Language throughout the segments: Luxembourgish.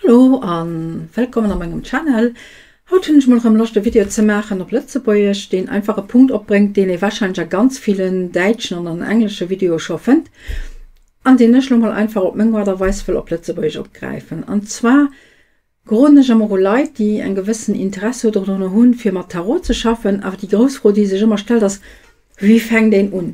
Hallo an wëllkommen op mengem Channel. Haut hunn ech mol rëm Loscht e Video ze maachen op Lëtzebuergesch, deen einfach e Punkt opbréngt, deen ee wahrscheinlech a ganz villen däitschen an an englesche Videoe scho fënnt an deen ech lo mol einfach op meng Aart a Weis wëll op Lëtzebuergesch opgräifen. An zwar Geroden ech ëmmer u Leit, déi eng gewëssen Interesse dodrunner hunn, fir mat Tarot ze schaffen. Awer déi grouss Fro, déi sech ëmmer stellt, ass, Wéi fänkt een un?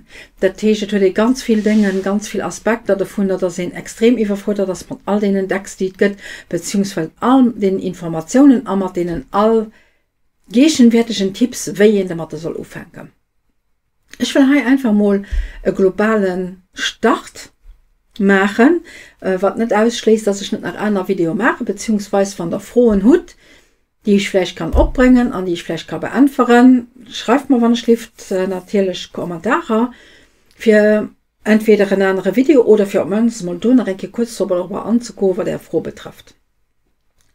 Dat heescht, et huet ee ganz vill Déngen, ganz vill Aspekter dovunner, dass een extrem iwwerfuerdert ass mat all deenen Decks, déi et gëtt, beziehungsweise all deenen Informatiounen a mat deenen all gegenwärtigen Tipps, wéi een domatter soll ufänken. Ech wëll hei einfach mol e globale Start maachen, wat net ausschléisst, dass ech net nach aner Videoe maachen, beziehungsweise wann der Froen hutt, déi ech vläicht kann opbréngen an déi ech vläicht ka beäntweren, schreift mer wann ech lift natierlech Kommentarer fir entweder en anere Video oder fir op mannst mol do nach eng Kéier kuerz dorobber anzegoen, wat är Fro betrëfft.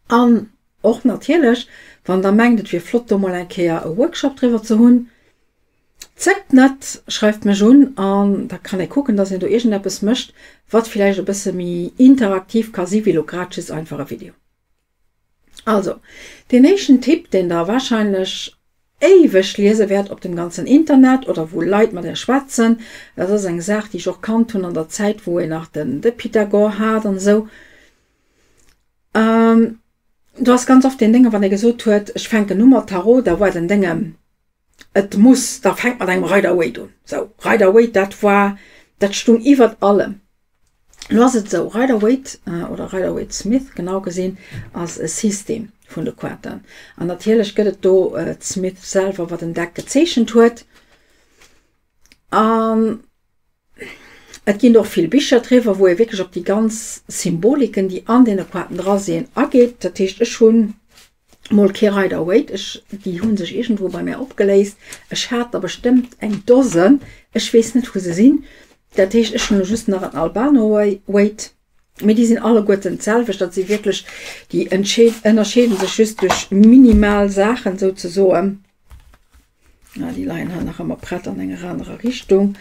An och natierlech, wann der mengt, et wier flott do mol eng Kéier e Workshop driwwer ze hunn, Zéckt net, schreift mech un an da kann ee kucken, dass een do iergendeppes mécht, wat villäicht e bësse méi interaktiv ka si wéi lo grad just einfach e Video. Also, deen éischten Tipp, deen der warscheinlech éiweg liese wäert op dem ganzen Internet oder wou Leit mat är schwätzen, dat ass eng Saach, déi ech och kannt hunn an der Zäit, wou een nach den de Pythagore hat an esou, do ass ganz oft deen Dénge, wann ee gesot huet, ech fänken u mat Tarot, da war den Dénge, Et muss, da fänkt mat engem Rider-Waite un. Sou, Rider-Waite, dat war, dat stung iwwert allem. Lo ass et esou, Rider-Waite, oder Rider-Waite-Smith genau gesinn, ass e System vun de Koarten. An natierlech gëtt et do d'Smith selwer, wat en Deck gezeechent huet. An Et ginn och vill Bicher driwwer, wou ee wierklech op déi ganz Symboliken, déi an deene Koarten dra sinn, ageet. Dat heescht, ech hunn mol kee Rider Waite, ech, déi hu sech iergendwou bei mär opgeléist. Ech hat der bestëmmt eng Dosen, ech weess net, wou se sinn. Dat heescht, ech hunn elo just nach en Albano Waite, mee déi sinn alleguerten d'selwecht. Dat si wierklech, déi ënnerscheede sech just duerch minimal Saachen souzesoen. Ah, déi leien hei nach ëmmer prett an enger anerer Richtung.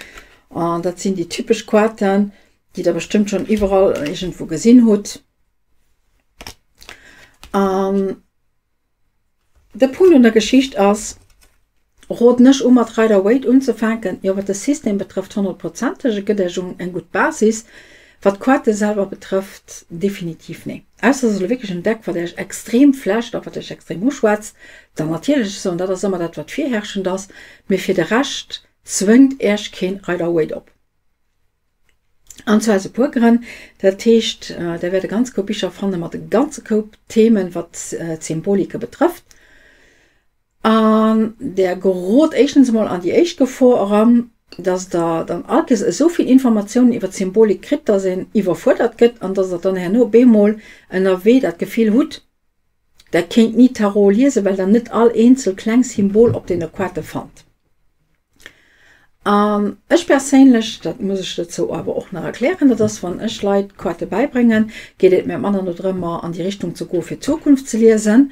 An dat sinn déi typesch Koarten, déi der bestëmmt schonn iwwerall iergendwou gesinn hutt. An de Punkt un der Geschicht ass, roden ech u mat Rider-Waite unzefänken? Jo, wat de System betrëfft honnertprozenteg, et gëtt Iech eng gutt Basis. Wat d'Koarte selwer betrëfft, definitiv nee. Ausser et ass elo wierklech en Deck, wat Iech extrem flasht a wat Iech extrem uschwätzt, dann natierlech esou, an dat ass ëmmer dat, wat virherrschend ass, mee fir de Rescht zwëngt Iech keen Rider-Waite op. An zwar aus e puer Grënn. Dat heescht, Der wäert e ganz Koup Bicher fanne mat e ganze Koup Themen, wat d'Symbolike betrëfft. An Der gerot éischtens emol an déi éischt Gefor eran, dass Der dann all Kees esou vill Informatiounen iwwer d'Symbolik kritt, dass een iwwerfuerdert gëtt an dass Der dann herno bemol ënnerwee dat Gefill hutt, Der kéint ni Tarot liesen, well Der net all eenzel kleng Symbol op deene Koarte fannt. An ech perséinlech, dat muss ech dozou awer och nach erklären, dat ass, wann ech Leit Koarte bäibréngen, geet et mir manner no drëmmer an déi Richtung ze goe fir d'Zukunft ze liesen,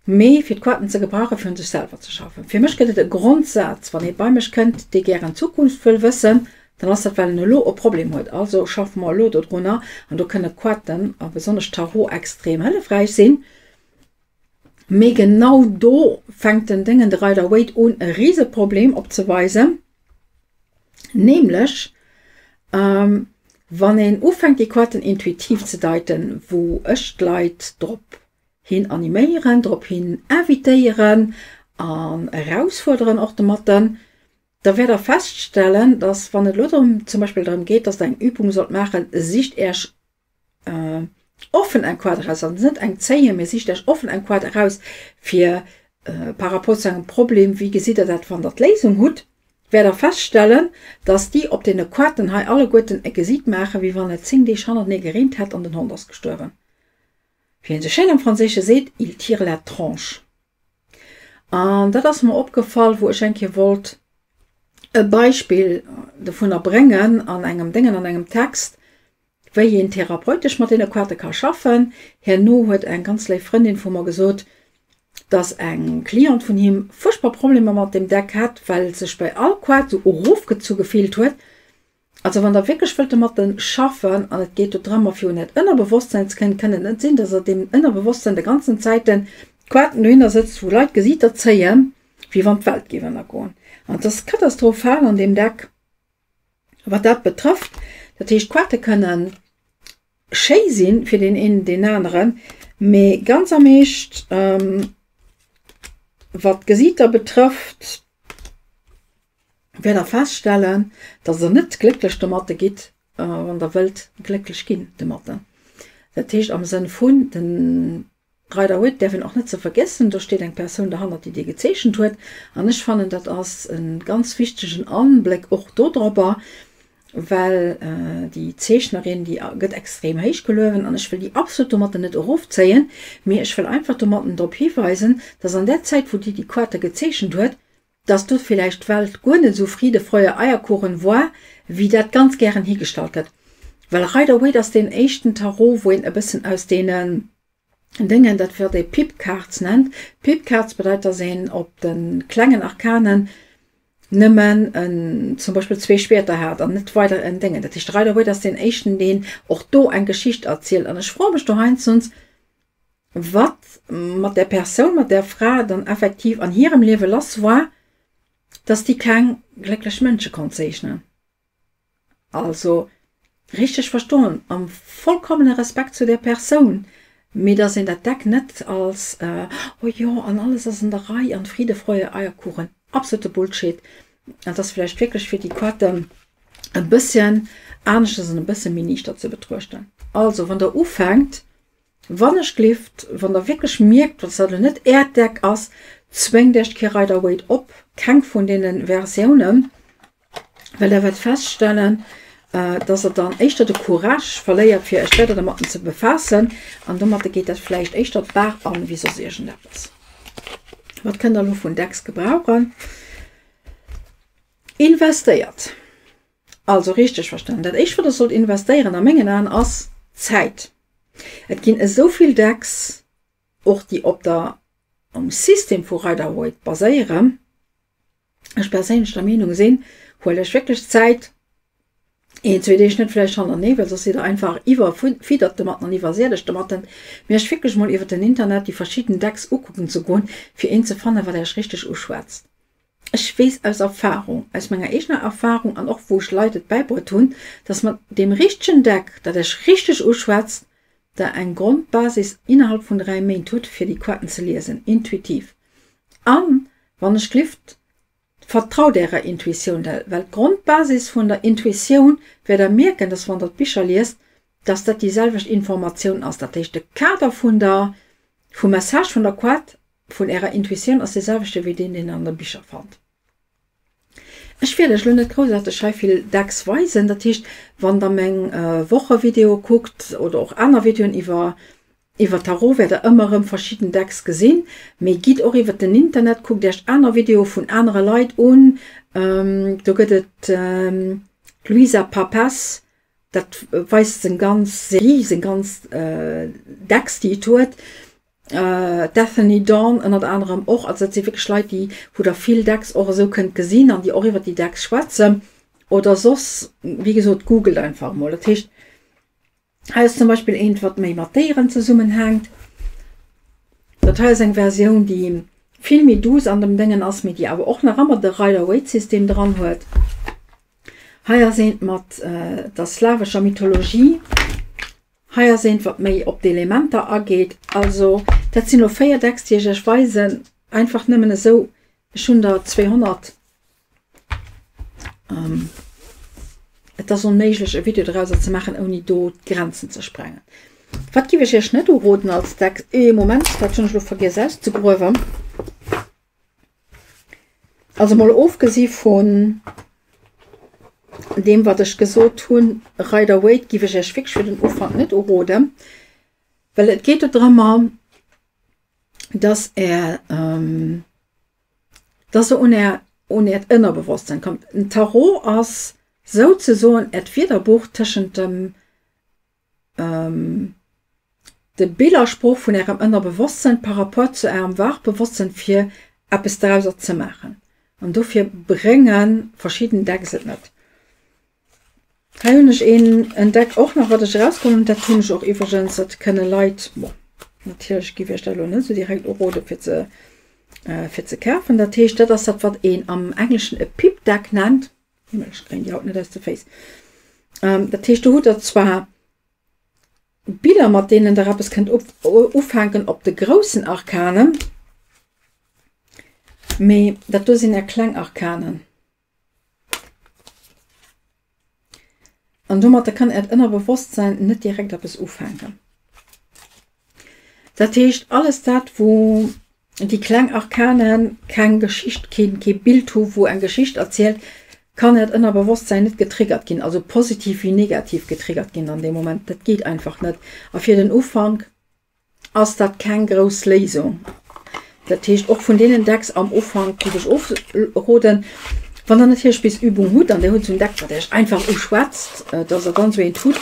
Mee fir d'Quaten ze gebrauchen, fir un sech selwer ze schaffen. Fir mech gëtt et e Grondsaz, Wann ee bei mech kënnt, dee gären d'Zukunft wëll wëssen, dann ass dat, well en elo e Problem huet. Also schaffe mer elo dodrunner. An do kënne Quaten, a besonnesch Tarot, extrem hëllefräich sinn. Mee genau do fänkt den Déngen, de Rider Waite, un, e Riseproblem opzeweisen, nämlech, wann een ufänkt, déi Quaten intuitiv ze deiten, wou ech d'Leit drop hin animéieren, drop hin invitéieren an erausfuerderen och domatten, da wäert der feststellen, dass wann et elo drëm, zum Beispill drëm geet, dass der eng Übung sollt maachen, sicht Äech offen eng Quad eraus, also net eng zéien, mee sicht Äech offen eng Quad eraus fir par rapport zu engem Problem, wéi gesitt der dat, wann der d'Léisung hutt, wäert der feststellen, dass déi op deene Quaten hei alleguerten e Gesiit maachen, wéi wann et 10 Deeg hannertenee gereent hätt an den Hond ass gestuerwen. Wéi een sou schéin am Franséische seet, il tire la tronche. An dat ass mer opgefall, wou ech eng Kéier wollt e Beispill dovunner bréngen an engem Déngen, an engem Text, wéi een therapeutesch mat deene Quate ka schaffen. Herno huet eng ganz léif Frëndin vu mer gesot, dass eng Cliente vun him fuerchtbar Problemer mat deem Deck hat, well sech bei all Quat sou erofgezu gefillt huet. Also wann der wierklech wëllt domatten schaffen an et geet do drëmmer fir un äert Ënnerbewosstsäin ze kënnen, kënnt et net sinn, dass der deem Ënnerbewosstsän de ganzen Zäiten Quaten dohinner sëtzt wou Leit Gesiiter zéien, wéi wann d'Welt géif ënnergoen. An et ass katastrophal an deem Deck wat dat betrëfft. Dat heescht d'Quarte kënnen schéi sinn fir deen een deen aneren, mee ganz am Eescht wat d'Gesiiter betrëfft, wäert der feststellen, dass der net glécklech domatte gitt, wann der wëllt glécklech ginn domatte. Dat heescht am Sënn vun, den Rider Waite däerf een och net ze vergiessen, do steet eng Persoun derhannert, déi dee gezeechent huet an ech fannen, dat ass e ganz wichtegen Anbléck och dodropper, well déi Zeechnerin, déi gëtt extrem héich geluewen an ech wëll déi absolut domatten net erofzéien, mee ech wëll einfach domatten drop hiweisen, dass an där Zäit, wou déi déi Quarte gezeechent huet, dass do villäicht d'Welt guer net esou Friede, Freude, Eierkuchen woar, wéi dat ganz gären higestallt gëtt. Well Rider Waite ass deen éischten Tarot, wou een e bëssen aus deenen Déngen, dat wat ee Pip Cards nennt, Pip Cards bedeit, dass een op de klengen Arkanen nëmmen en, zum Beispill zwee Schwierter hat an net weider en Déngen. Dat heescht, Rider Waite ass deen éischten, deen och do eng Geschicht erzielt. An ech froe mech do heiansdo, wat mat där Persoun, mat där Fra dann effektiv an hirem Liewe lass war, dass déi keng glécklech Mënsche konnt zeechnen. Also richteg verstoen, am vollkommene Respekt zu där Persoun, mee dass een dat Deck net als oh jo an alles ass an der Rei an Friede, Freude, Eierkuchen, absolute Bullshit, an dass vläicht wierklech fir déi Quatten e bësschen aneschters an e bësse méi niichter ze betruechten. Also wann der ufänkt, Wann ech glift, wann der wierklech mierkt, dass dat elo net äert Deck ass, zwéngt iech kee Rider Waite op, keng vun deene Versiounen, well der wäert feststellen, dass der dann éischter de Courage verléiert, fir iech weider domatten ze befaassen, an domatte geet dat vläicht éischter d'Baach an, wéi soss iergendeppes. Wat kënnt der elo vun Decks gebrauchen? Investéiert! Also richteg verstanen, dat éischt wat der sollt investéieren a mengen Aen ass Zäit. Et ginn esou vill Decks, och déi op der um System vu Rider Waite baséieren. Ech perséinlech der Meenung sinn, huelt iech wierklech Zäit, een, zwee Deeg, net vläicht hannertenee, well soss sidd der einfach iwwerfiddert domatten an iwwersiedegt domatten, mee iech wierklech mol iwwer den Internet déi verschidden Decks ukucken ze goen, fir een ze fannen, wat iech richteg uschwätzt. Ech weess aus Erfahrung, aus menger eegener Erfahrung an och wou ech Leit et bäibruet hunn, dass mat deem richtegen Deck, dat Iech richteg uschwätzt, Der eng Grondbasis innerhalb vun 3 Méint hutt fir déi Quatten ze liesen, intuitiv. An, wann ech glift, vertraut Ärer Intuitioun, well d'Grondbasis vun der Intuitioun wäert Der mierken, dass wann Der d'Bicher liest, dass dat déi selwecht Informatioun ass. Dat heescht, de Kader vun der, vum Message vun der Quat vun Ärer Intuitioun ass dee selwechte wéi deen, deen Der an de Bicher fannt. Ech wäert Iech elo net groussaarteg hei vill Decks weisen. Dat heescht, wann Der meng Wochevideo kuckt oder och aner Videoen iwwer iwwer Tarot, wäert Der ëmmer erëm verschidden Decks gesinn. Mee gitt och iwwer den Internet, kuckt Iech aner Videoe vun anere Leit un. Do gëtt et d'Luisa Papes, Dat weist seng ganz Serie, seng ganz Decks, déi et huet. D'Ethany Dawn ënnert anerem och. Also dat si wierklech Leit, déi, wou der vill Decks och esou kënnt gesinn an déi och iwwer déi Decks schwätzen. Oder soss, wéi gesot, googelt einfach emol. Dat heescht, hei ass zum Beispill eent, wat méi mat Déieren zesummenhänkt. Dat hei ass eng Versioun, déi vill méi douce an dem Déngen ass, mee déi awer och nach ëmmer de Rider-Waite-System dran huet. Hei ass eent mat der slawescher Mythologie. Hei ass eent, wat méi op d'Elementer ageet. Also, dat sinn elo 4 Decks, déi ech iech weisen. Einfach nëmmen esou. Ech hunn der 200. Et ass onméiglech, e Video dorauser ze maachen, ouni do d'Grenzen ze sprengen. Wat giff ech iech net uroden als Deck? Ee Moment, dat hunn ech elo vergiess auszegruewen. Also mol ofgesi vun deem wat ech gesot hunn, Rider Waite giff ech iech wierklech fir den Ufank net uroden, well et geet do drëmmer, dass är dass der un är un äert Ënnerbewosstsinn kommt. Den Tarot ass souzesoen äert Wierderbuch tëschent dem De Billersprooch vun Ärem Ënnerbewosstsinn par rapport zu Ärem Wachbewosstsinn fir eppes drauser ze maachen. An dofir brénge verschidden Decks et net. Hei hunn ech een en Deck och nach, wat ech erausgeholl hunn. Dat hunn ech och iwwregens, dat kënne Leit, bon, natierlech giff ech dat elo net esou direkt urode fir ze fir ze kafen. Dat heescht, dat ass dat, wat een am Engleschen e Pip Deck nennt. Himmel, ech kréien déi haut net aus de Féiss. Dat heescht, do hutt der zwar Biller, mat deenen der eppes kënnt ufänken op de groussen Arkanen, mee dat do sinn är kleng Arkanen. An domatter kann Äert Ënnerbewosstsäin net direkt eppes ufänken. Dat heescht, alles dat, wou déi kleng Arkanen keng Geschicht, keen, kee Bild hu wou eng Geschicht erzielt, kann Äert Ënnerbewosstsäin net getriggert ginn, also positiv wéi negativ getriggert ginn an deem Moment. Dat geet einfach net. A fir den Ufank ass dat keng grouss Léisung. Dat heescht, och vun deenen Decks am Ufank géif ech ofroden. Wann der natierlech bis Übung hutt an Dir hutt esou en Deck, wat Iech einfach uschwätzt, dass Der dann esou eent hutt,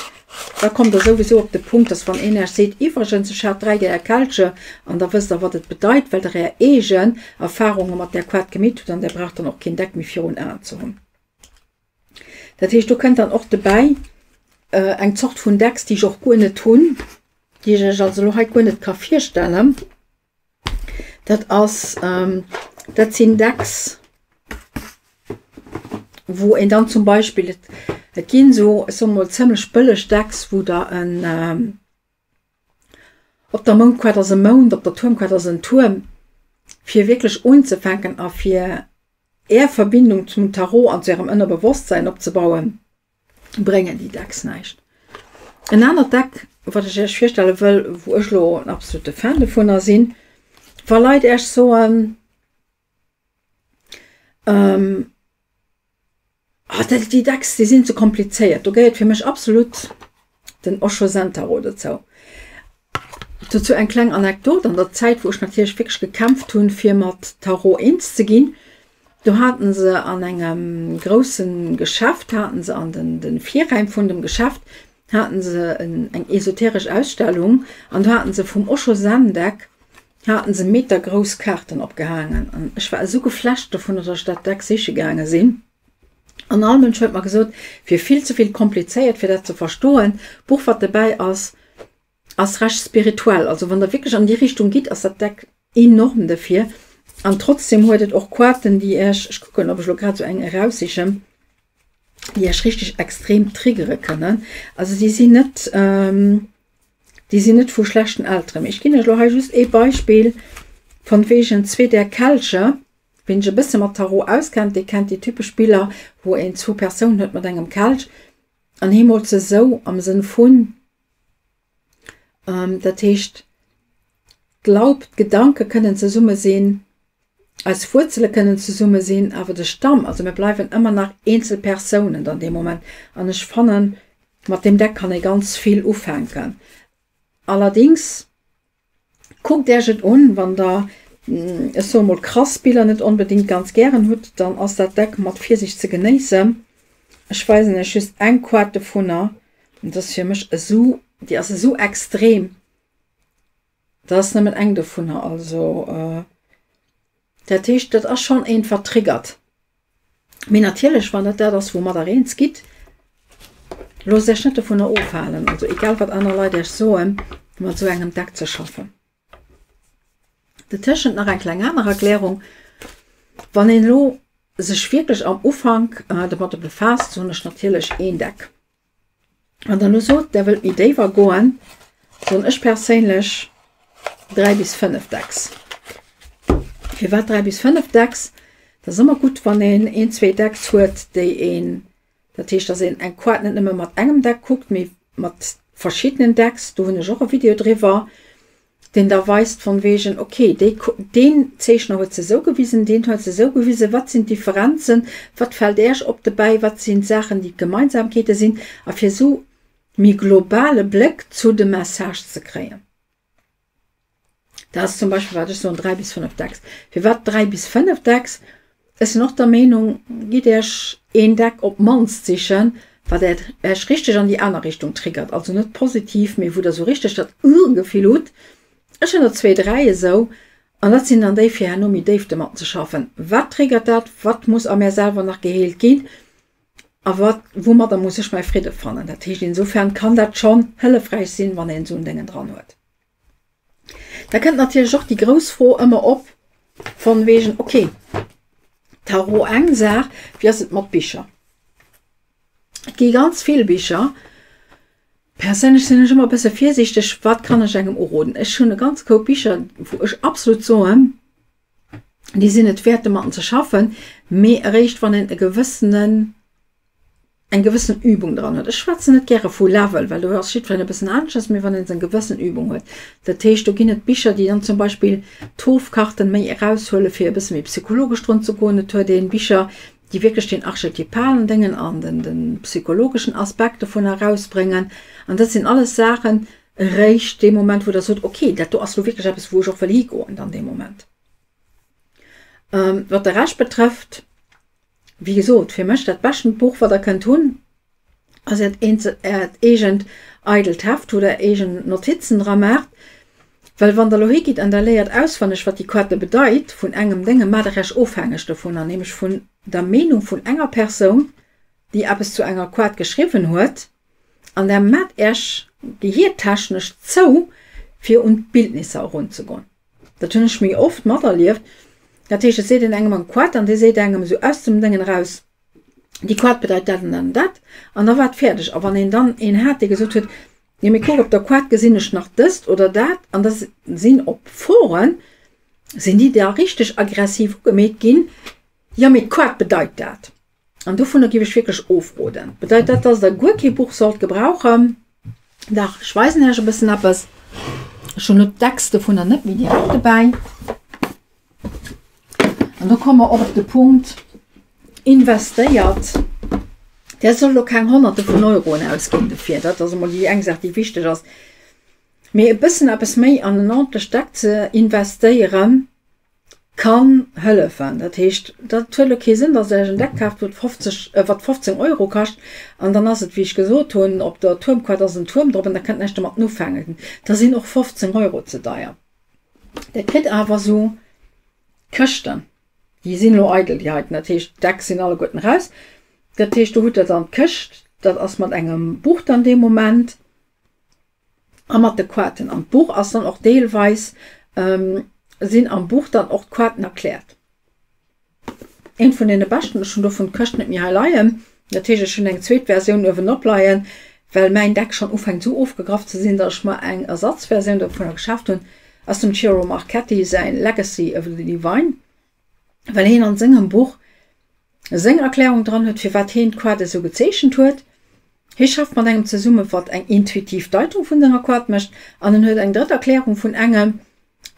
da kommt Der souwisou op de Punkt, dass wann een Iech seet, Iwwregens, ech hat 3 där Kelche, an da wësst Der, wat et bedeit, well Der Är eegen Erfarunge mat där Koart gemeet hutt an Dir braucht dann och keen Deck méi virun Aen ze hunn. Dat heescht, do kënnt dann och dobäi eng Zort vun Decks, déi ech och guer net hunn, déi ech iech also elo hei guer net ka virstellen. Dat ass, dat sinn Decks, wou een dann zum Beispill, et ginn esou, ech soe mol, zëmmlech bëlleg Decks, wou der en, op der Moundkaart ass e Mound, op der Tuermkaart ass en Tuerm, fir wierklech unzefänken a fir Är Verbindung zum Tarot an zu Ärem Ënnerbewosstsäin opzebauen, bréngen déi Decks näischt. En anert Deck, wat ech Iech virstelle wëll, wou ech elo en absolute Fan dovunner sinn, wa Leit Iech soen, Oh, dat, déi Decks, déi sinn ze komplizéiert. Do gehéiert fir mech absolut den Osho Zen Tarot dozou. Dozou eng kleng Anekdot, An der Zäit, wou ech natierlech wierklech gekämpft hunn, fir mat Tarot eens ze ginn, do haten se an engem grousse Geschäft, haten se an den, de Virräim vun dem Geschäft, haten se en, eng esoteresch Ausstellung an do haten se vum Osho Zen Deck haten se metergrouss Kaarten opgehaangen an ech war esou geflasht dovun, datt ech dat Deck siche gaange sinn. An all Mënsch huet mer gesot, wier vill ze vill komplizéiert fir dat ze verstoen. D'Buch wat dobäi ass, ass recht spirituell, also wann der wierklech an déi Richtung gitt, ass dat Deck enorm derfir. An trotzdem huet et och Koarten, déi iech, ech kucken ob ech lo grad sou eng eraussichen, déi iech richteg extrem triggere kënnen. Also déi sinn net, Déi sinn net vu schlechten Elteren. Mee ech ginn iech elo hei just ee Beispill von wegen zwee där Kelcher. Ween sech e bësse mat Tarot auskennt, dee kennt déi typesch Biller, wou een zwou Persounen huet mat engem Kelch an hee moolt se esou am Sënn vun, dat heescht, d'Laub, d'Gedanke kënnen zesumme sinn, eis Wuerzele kënnen zesumme sinn, awer de Stamm, also mir bleiwen ëmmer nach eenzel Persounen dann dee Moment. An ech fannen, mat deem Deck kann ee ganz vill ufänken. Allerdings kuckt Äech et un, wann der, ech soe mol, krass Biller net onbedéngt ganz gären hutt, dann ass dat Deck mat Virsicht ze genéissen. Ech weisen Iech just eng Koart dovunner, an dat ass fir mech esou, déi ass esou extrem. Dat ass nëmmen eng dovunner, also dat heescht, dat ass schonn eent, wat triggert. Mee natierlech, wann dat dat ass, woumat Der eens gitt, loosst Iech net dovunner ofhalen, also egal wat aner Leit Iech soen, mat esou engem Deck ze schaffen. Dertëschent nach eng kleng aner Erklärung, Wann een elo sech wierklech am Ufank domadder befaasst, soen ech natierlech een Deck. Wann der elo sot, der wëllt méi déiwer goen, soen ech perséinlech 3 bis 5 Decks. Firwat 3 bis 5 Decks? Dat ass ëmmer gutt, wann een een, zwee Decks huet, déi een, dat heescht, dass een eng Koart net nëmme mat engem Deck kuckt, mee mat verschiddenen Decks. Do hunn ech och e Video driwwer. deen da weist von wegen, okay, déi, deen Zeechner huet se esou gewisen, deen huet se esou gewisen, wat sinn d'Differenzen, wat fält Äech op dobäi, wat sinn d'Saachen, déi d'Gemeinsamkeete sinn, a fir esou méi globale Bléck zu dem Message ze kréien. Dat ass zum Beispill, wat ech soen, 3 bis 5 Decks. Firwat 3 bis 5 Decks? Ech sinn och der Meenung, gitt Iech een Deck op d'mannst sichen, wat Iech richteg an déi aner Richtung triggert, also net positiv, mee wou der sou richteg dat Ugh-Gefill hutt. Ech hunn der zwee, dräi esou, an dat sinn dann déi, fir herno méi déif domat ze schaffen. Wat triggert dat? Wat muss a mär selwer nach geheelt ginn? A wat, woumadder muss ech mäi Fridde fannen? Dat heescht, insofern kann dat schonn hëllefräich sinn, wann een esou en Déngen dran huet. Da kënnt natierlech och déi grouss Fro ëmmer op von wegen, okay, Tarot eng Saach, wéi ass et mat Bicher? Et gi ganz vill Bicher. Perséinlech sinn ech ëmmer e bësse virsiichteg, wat kann ech engem uroden? Ech hunn e ganz Koup Bicher, wou ech absolut soen, déi sinn et wäert domatten ze schaffen, mee eréischt wann een e gewëssenen, eng gewëssen Übung dran huet. Ech schwätzen net gäre vu Level, well do ass jiddwereen e bëssen aneschters, mee wann een eng gewëssen Übung huet. Dat heescht, do ginn et Bicher, déi dann zum Beispill d'Hofkarten méi eraushuele fir e bësse méi psychologesch drun ze goen. Et huet een Bicher, déi wierklech den archetypalen Déngen an den, den psychologeschen Aspekt dovun erausbréngen. An dat sinn alles Saachen, eréischt dee Moment, wou Der sot, okay, dat do ass elo wierklech eppes, wou ech och wëll higoen dann dee Moment. Wat de Rescht betrëfft, wéi gesot, fir mech dat beschten Buch, wat Der kënnt hunn, ass Äert eenzel, Äert eegent eidelt Heft, wou Der eegen Notizen dra maacht. Well wann Der elo higitt an Der léiert auswenneg, wat déi Quarte bedeit vun engem Dénge, maacht Der Iech ofhängeg dovunner, nämlech vun der Meenung vun enger Persoun, déi eppes zu enger Quart geschriwwen huet. An der mat Iech gehiertechnesch zou, fir un d'Bildnisser erunzegoen. Dat hunn ech méi oft materlieft. Dat heescht, et seet een engem eng Quart an dee seet engem esou aus dem Déngen eraus, déi Quart bedeit dat an dat an dat. An da war et fäerdeg. A wann een dann een hat, dee gesot huet, jo mee kuck, op der Quart gesinn ech nach dëst oder dat, an da sinn op Foren, sinn déi da richteg aggressiv ugemeet ginn, jo mee d'Quart bedeit dat. An dovunner géif ech wierklech ofroden. Bedeit dat, dass der guer kee Buch sollt gebrauchen? Dach, ech weisen Iech e bëssen eppes. Ech hunn elo d'Decks dovunner net méi direkt dobäi. An do komme mer och op de Punkt, investéiert. Där sollt elo keng Honnerte vun Euroen ausginn dofir. Dat ass emol déi eng Saach, déi wichteg ass. Mee e bëssen eppes méi an en ordentlecht Deck ze investéieren, Kann hëllefen. Dat heescht, dat huet elo kee Sënn, datt Der Iech en Deck kaaft, wou 50, wat 15 Euro kascht, an dann ass et, wéi ech gesot hunn, op der Tuermquart ass en Tuerm drop an Der kënnt näischt domatten ufänken. Da sinn och 15 Euro ze deier. Der kritt awer esou Këschten, déi sinn elo eidel, déi heiten, dat heescht, d'Decks sinn alleguerten eraus. Dat heescht, do hutt Der dann d'Këscht, dat ass mat engem Buch dann dee Moment. A mat de Quaten an d'Buch ass dann och deelweis sinn am Buch dann och d'Quaten erkläert. Eent vun deene beschten, ech hunn dovun d'Këscht net méi hei leien, dat heescht ech hunn eng zweet Versioun uewenop leien, well mäin Deck schonn ufänkt esou ofgegraff ze sinn, datt ech mer eng Ersatzversioun dovunner geschaaft hunn, ass dem Ciro Marchetti säin Legacy of the Divine, well hien an sengem Buch seng Erklärung dran huet, firwat hien d'Quart esou gezeechent huet. Hie schafft mat engem zesumme wat eng intuitiv Deitung vun senger Quart mécht an en huet eng drëtt Erklärung vun engem,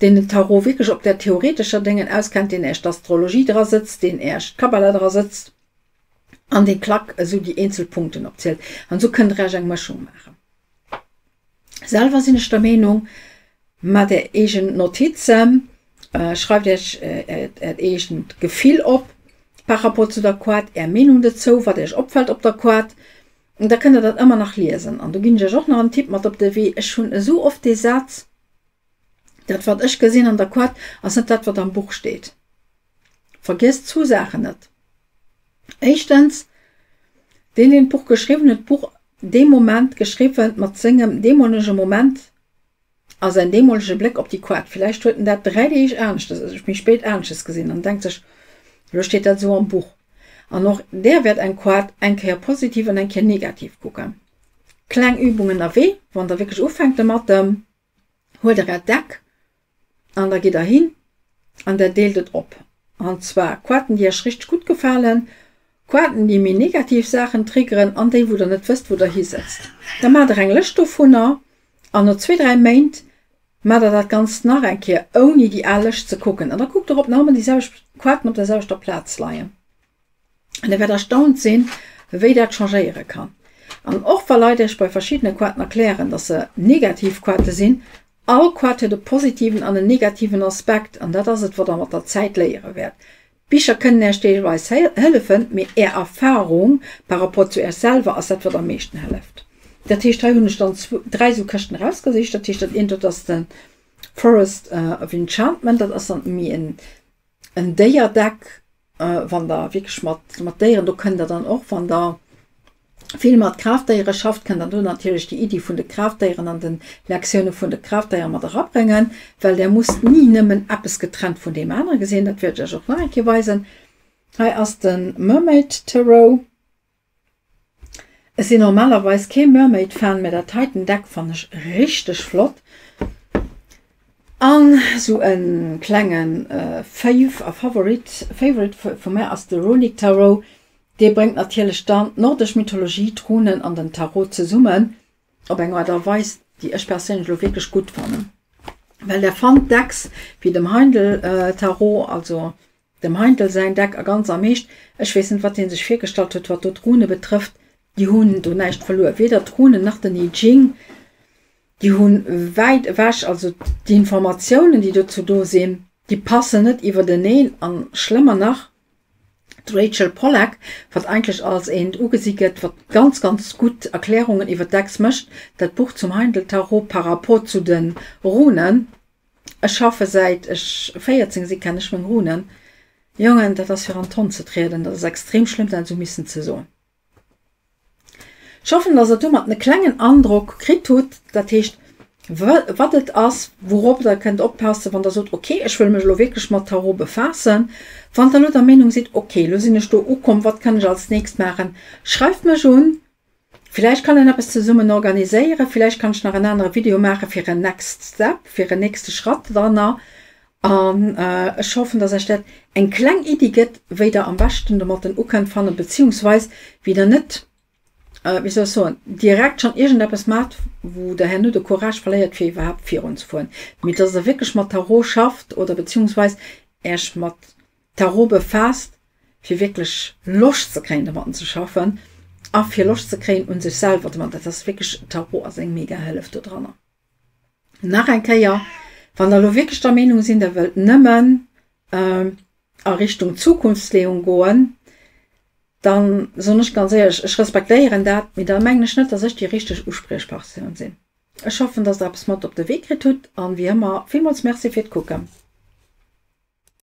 deen den Tarot wierklech op där theoretescher Déngen auskennt, deen Äech d'Astrologie dra sëtzt, deen Äech d'Kabbala dra sëtzt an dee klack esou déi eenzel Punkten opzielt. An esou kënnt der Äech eng Mëschung maachen. Selwer sinn ech der Meenung, Maacht är eegen Notizen, schreift iech äert eegent Gefill op par rapport zu der Quart, är Meenung dozou, wat iech opfält op der Quart, an da kënnt der dat ëmmer nach liesen. An do ginn ech iech och nach en Tipp mat op de Wee, Ech hunn esou oft dee Saz, Dat wat ech gesinn an der Quart, ass net dat wat am Buch steet. Vergiesst zwou Saachen net. Éischtens, deen deen d'Buch geschriwwen huet, d'Buch dee Moment geschriwwen mat sengem deemolege Moment a säin deemolege Bléck op déi Quart. Villäicht huet en dat 3 Deeg aneschtes, also méi spéit aneschtes gesinn an denkt sech, elo steet dat esou am Buch. An och där wäert eng Quart eng Kéier positiv an eng Kéier negativ kucken. Kleng Übung ënnerwee, wann der wierklech ufänkt domat, Huelt der äert Deck an da gitt der hin an der deelt et op. An zwar Quaarten, déi iech richteg gutt gefalen, Quaarten, déi méi negativ Saachen triggeren an déi, wou der net wësst, wou der hisëtzt. Da maacht der eng Lëscht dovunner an no zwee, dräi Méint maacht der dat Ganzt nach eng Kéier, ouni déi al Lëscht ze kucken. An da kuckt der, ob nach ëmmer déi selwecht Quaarten op der selwechter Plaz leien. An der wäert erstaunt sinn, wéi dat changéiere kann. An och wa Leit Iech bei verschiddene Quaten erklären, dass se negativ Quate sinn, all Quat huet e positiven an en negativen Aspekt an dat ass et, wat der mat der Zäit léiere wäert. Bicher kënnen Iech deelweis hëllefen, mee Är Erfarung par rapport zu Iech selwer ass dat, wat am meeschten hëlleft. Dat heescht, hei hunn ech dann 3 esou Këschten erausgesicht. Dat heescht, dat eent, dat ass de Forest of Enchantment, dat ass dann méi en En Déierdeck, wann der wierklech mat mat Déieren, do kënnt der dann och, wann der. vill mat Kraaftdéiere schafft, kënnt der do natierlech déi Iddi vun de Kraaftdéieren an de Lektioune vun de Kraaftdéiere mat erabréngen, well där musst ni nëmmen eppes getrennt vun deem anere gesinn. Dat wäert ech iech och nach eng Kéier weisen. Hei ass de Mermaid Tarot. Ech sinn normalerweis kee Mermaid Fan, mä dat heiten Deck fannen ech richteg flott. An sou e klenge Fav a Favorit, Favorite vu mär ass de Runic Tarot. Dee bréngt natierlech dann d'nordesch Mythologie, d'Runen an den Tarot zesummen op eng Aart a Weis, déi ech perséinlech elo wierklech gutt fannen. Well der fannt Decks wéi dem Heindel Tarot, also dem Heindel säin Deck a ganz am Eescht, ech weess net wat hien sech virgestallt huet wat do d'Rune betrëfft, déi hunn do näischt verluer, weder d'Runen nach den I Ching, déi hu wäit ewech, also d'Informatiounen déi dozou do sinn, déi passen net iwwerteneen an schlëmmer nach, D'Rachel Pollack, wat eigentlech als eent ugesi gëtt, wat ganz, ganz gutt Erklärungen iwwer d'Decks mécht, dat Buch zum Heindel Tarot par rapport zu de Runen. Ech schaffe säit ech 14 si kennen ech meng Runen. Jongen, dat ass fir an d'Tonn ze trieden, dat ass extrem schlëmm dat esou missen ze soen. Ech hoffen, dass der domat e klengen Androck kritt hutt, dat heescht, wat et ass, wourop der kënnt oppassen, wann der sot, ok, ech wëll mech elo wierklech mat Tarot befaassen. Wann der elo der Meenung sidd, ok, elo sinn ech do ukomm, wat kann ech als nächst maachen, schreift mech un. Villäicht kann een eppes zesummen organiséieren, villäicht kann ech nach en anere Video maache fir en next step, fir en nächste Schratt dranner. An ech hoffen, dass Iech dat eng kleng Iddi gëtt, wéi Der am beschten domatten ukënnt fannen, beziehungsweis wéi Der net, wéi soll ech soen, direkt schonn iergendeppes maacht, wou Der herno de Courage verléiert, fir iwwerhaapt virunzefueren, mee dass Der wierklech mat Tarot schafft oder beziehungsweis Iech mat Tarot befaasst, fir wierklech Loscht ze kréien, domatten ze schaffen a fir Loscht ze kréien un sech selwer domat. Dat ass wierklech, Tarot ass eng mega Hëllef dodranner. Nach eng Kéier, wann der elo wierklech der Meenung sinn, der wëllt nëmmen a Richtung Zukunftsleeung goen, dann soen ech ganz éierlech, ech respektéieren dat, mee da mengen ech net, dass ech déi richteg Uspriechpersoun sinn. Ech hoffen, dass der eppes mat op de Wee kritt hutt an wéi ëmmer, villmools Merci fir d'Kucken.